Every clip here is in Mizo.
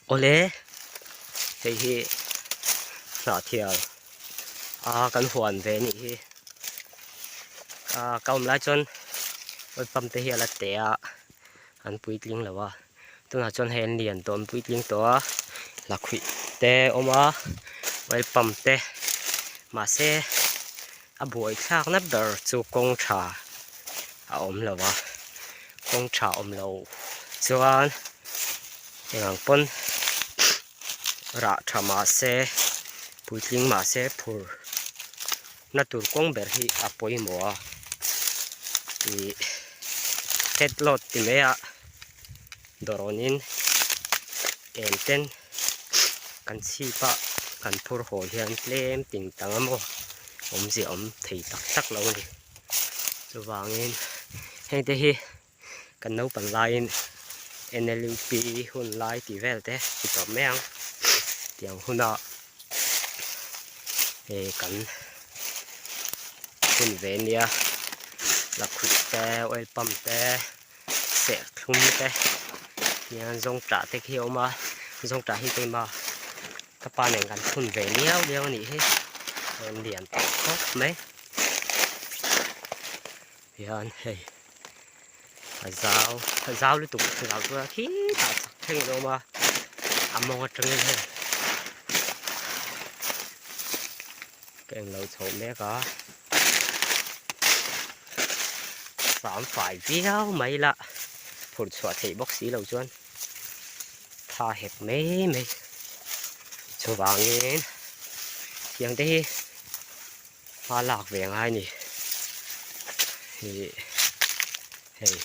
Awle hei hi hnah thial a kan huan ve anih hi ah ka awm lai chuan oil pump te hi a la teh a an puitling lo a tunah chuan hei an lian tawh an puitling tawh a lakhuih te a awm a oil pump te mahse a buaithlak na ber chu kawng tha a awm lo a kawng tha awm lo chuan eng ang pawn rah tha mahse puitling mahse phur na tur kawng ber hi a pawimawh a ih head load ti mai a dawrawnin eng ten kan chhip a kan phur haw hian tlem ting tang a maw awmzia awm thei tak tak lo a ni chuvangin heng te hi kan naupan laiin NLUP hun lai tih vel te ti tawp mai ang tiang huna hei kan hun ve nia lakhuih te oil pump te serthlum te hian zawngṭah te khi a awm a zawngṭah hi keimah ka pa nen kan phun ve liau liau a nih hi a lian tawh khawp mai. Hian hei a zau a zau lutuk a zau chu a khitah chak thleng in a awm a a mawng atangin hei ka englo chho mek a sam fai viau mai la phurh chhuah theih bawk si lo chuan tha hek mai mai chuvangin tiang te hi. Hma lak ve ngai ni ih hei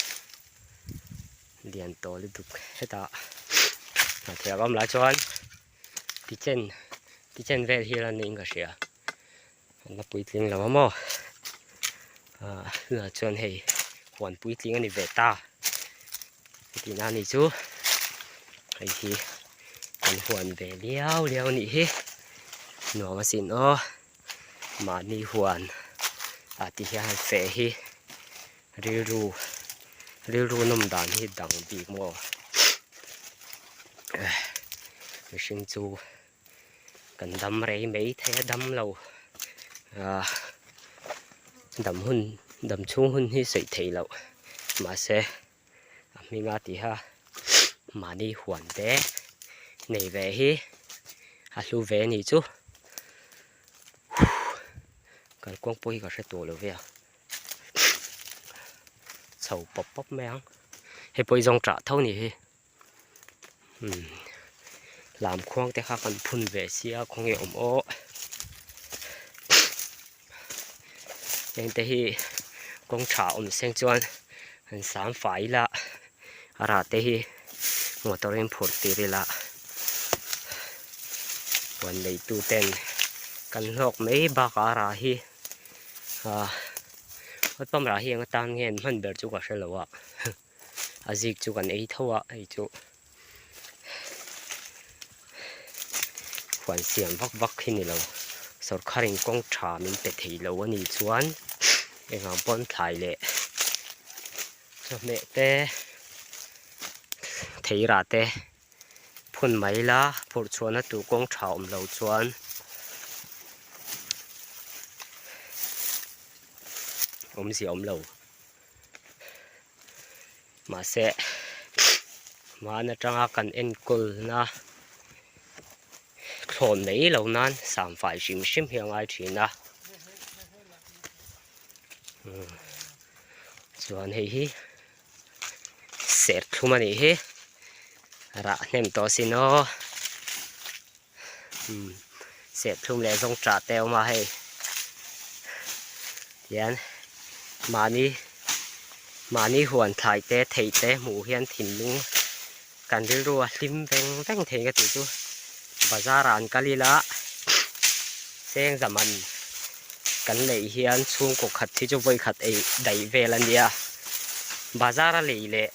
lian tawh lutuk hetah hnathawh a awm lai chuan tichen tichen vel hi a la niin ka hria an la puitling lo a maw ah tunah chuan hei huan puitling a ni ve ta heti na ni chu hei hi kan huan ve liau liau a nih hi nuam asin aw. Mahni huan ah ti hian feh hi rilru rilru nawm dan hi dang bik maw mihring chu kan dam rei mai thei a dam lo ah dam hun dam chhung hun hi sawi theih loh mahse a hminga tiha mahni huan te nei ve hi a hlu ve a nih chu kalkawng pawh hi ka hre tawh lo ve a chho pawp pawp mai ang hei pawh hi zawng tah tho a nih hi umm lam khuang te kha kan phun ve sia khawnge awm aw heng te hi kawng tha awm seng chuan an sam fai ila a rah te hi motor in phurh tir ila huan nei tu ten kan hlawk mai bakah a rah hi ah hawtpam rah hi eng atan nge an hman ber chu ka hre lo a. a zik chu kan ei tho a hei chu huan siam vak vak hi ni lo sawrkharin kawng tha min pe thei lo a nih chuan eng ang pawn thlai leh chawhmeh te theirah te phun mai ila phurh chhuahna tur kawng tha awm lo chuan awmzia awm lo. Mahse hman atanga kan enkawlna thlawn mai lo nan samfai hrim hrim hi a ngai thin a chuan hei hi serthlum a nih hi rah hnem tawh a sin aw. Umm serthlum leh zawng tah te a awm a hei tihian mahni mahni huan thlai te theih te hmuh hian thinlung kan rilru a hlim veng veng thei ka tih chu bazar ah an kal ila cheng zaman kan neih hian chhungkaw khat hi chu vawi khat ei daih vel a nia bazar a lei leh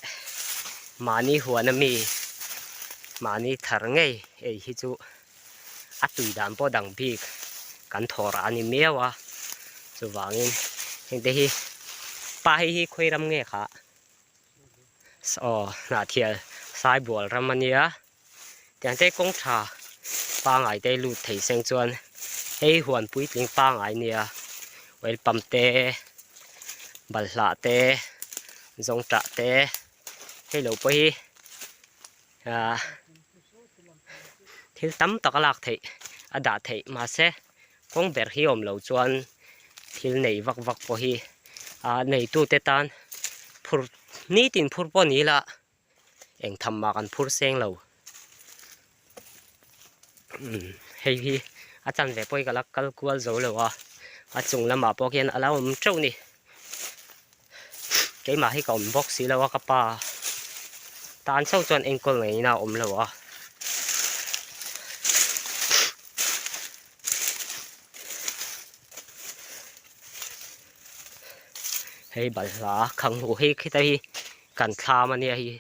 mahni huan ami mahni thar ngei. Hei hi chu a tui dan pawh dang bik kan thawh rah a ni miau a chuvangin heng te hi pa hei hi khawi ram nge kha aw hnah thial saibual ram a nia Tiang te kawng tha pangai te lut thei seng chuan hei huan puitling pangai nia oil pump te balhla te zawngṭah te hei lo pawh hi ah thil tam tak a lak theih a dah theih mahse kawng ber hi awm lo chuan thil nei vak vak pawh hi ah neitute tan phur nitin phur pawh ni ila. Eng tham mah kan phur seng lo. Umm hei hi a chanve pawh hi ka la kal kual zo lo a, a chung lamah pawh khian a lo awm teuh ni. Keimah hi ka awm bawk si lo a ka pa tan chauh chuan enkawl ngeiin a awm lo a. Hei balhla khanghu hi khita hi kan thlam a nia hi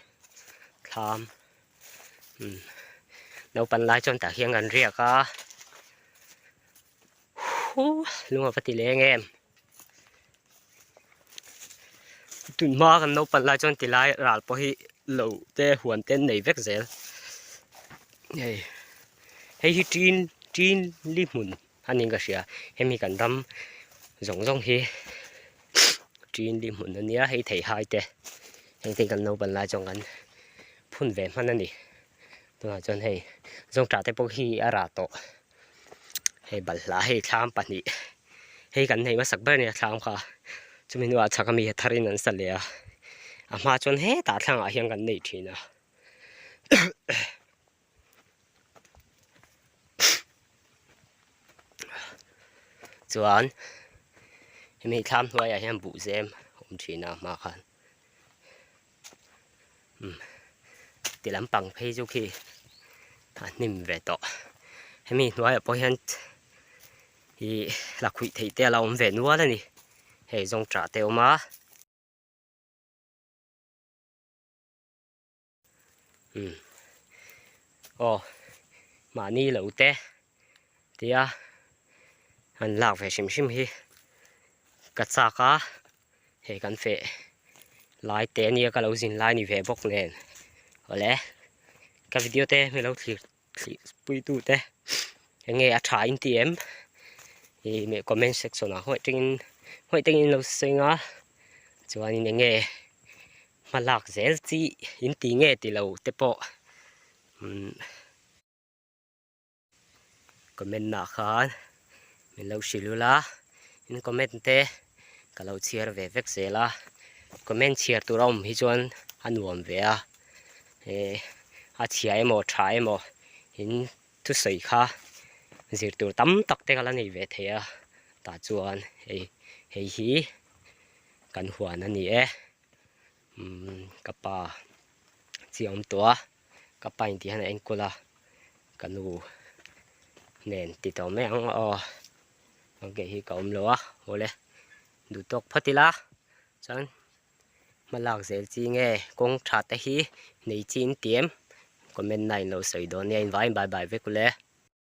thlam umm naupang lai chuan tah hian kan riak a huh lung a va ti leng em tun hma kan naupang lai chuan tilai ral pawh hi lo te huan te an nei vek zel hei hei hi tin tin li hmun. A niin ka hria hemi kan ram zawng zawng hi ṭin li hmun a nia hei theihai te heng te hi kan naupan lai chuan kan phun ve hman a ni tunah chuan hei zawngṭah te pawh hi a rah tawh hei balhla hei thlam pahnih hei kan nei hmasak ber a nia thlam kha chumi hnuah chhak ami tharin an sa leh a a hma chuan hetah thlangah hian kan nei ṭhin a. Chuan hemi thlam hnuaiah hian buhzem a awm thin a hma khan umm ti lampang phei chu khi a hnim ve tawh hemi hnuaiah pawh hian ih lakhuih theih te a lo awm ve nual a ni hei zawngṭah te a awm a. Umm aw mahni lo te tia han lak ve hrim hrim hi ka chak a hei kan feh lai te ania ka lo zin lai ni ve bawk nen awle ka video te mi lo thlir thlir pui tu te eng nge a tha in ti em ih comment section ah hawih tengin hawih tengin lo sawi ang a chuanin eng nge. Hma lak zel chi in ti nge ti lo te pawh umm comment ah khan min lo hrilh ula in comment te ka lo chhiar ve vek zel a comment chhiar tur a awm hi chuan a nuam ve a eh a chhia emaw tha emaw in thusawi kha zir tur tam tak te ka la nei ve thei a tah chuan hei hei hi kan huan a ni e. Umm ka pa chi a awm tawh a ka pa in tihian a enkawl a ka nu nen ti tawh mai ang aw ok hi ka awm lo a awle duh tawk phawt ila chuan hma lak zel chi nge kawng tha te hi nei chi in ti em comment na in lo sawi dawn nia in vaiin bye bye vek ule.